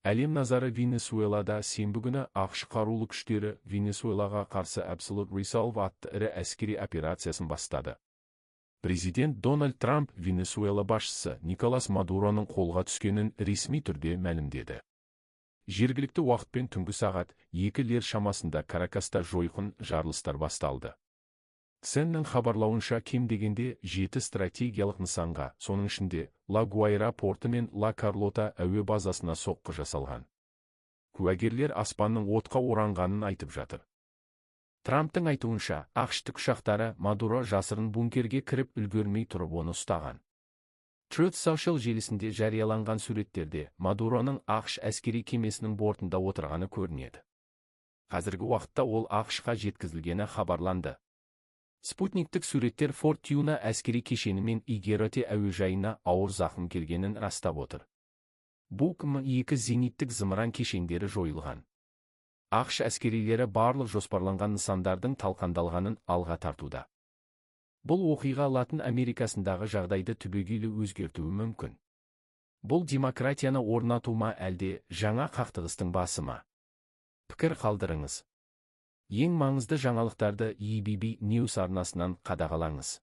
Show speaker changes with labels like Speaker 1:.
Speaker 1: Әлем назары Венесуэлада. Сенбі күні АҚШ қарулы күштері Венесуэлаға қарсы Absolute Resolve атты ірі әскери операциясын бастады. Президент Дональд Трамп Венесуэла басшысы Николас Мадуроның қолға түскенін ресми түрде мәлімдеді. Жергілікті уақытпен түнгі сағат 2-лер шамасында Каракаста жойқын жарылыстар басталды. CNN хабарлауынша, кем дегенде жеті стратегиялық нысанға, соның ішінде Ла Гуайра порты мен Ла Карлота әуе базасына соққы жасалған. Куәгерлер аспанның отқа оранғанын айтып жатыр. Трамптың айтуынша, АҚШ тікұшақтары Мадуро жасырын бункерге кіріп үлгермей тұрып оны ұстаған. Truth Social желісінде жарияланған суреттерде Мадуроның АҚШ әскери кемесінің бортында отырғаны көрінеді. Қазіргі уақытта ол АҚШ-қа жеткізілгені хабарланды. Спутниктік суреттер Форт Тюна әскери кешені мен Игероте әуежайына ауыр зақым келгенін растап отыр. Бук М2 зениттік зымыран кешендері жойылған. АҚШ әскерилері барлық жоспарланған нысандардың талқандалғанын алға тартуда. Бұл оқиға Латын Америкасындағы жағдайды түбегейлі өзгертуі мүмкін. Бұл демократияны орнату ма, әлде жаңа қақтығыстың басы ма? Пікір қалдырыңыз. Ең маңызды жаңалықтарды EBB News арнасынан қадағалаңыз.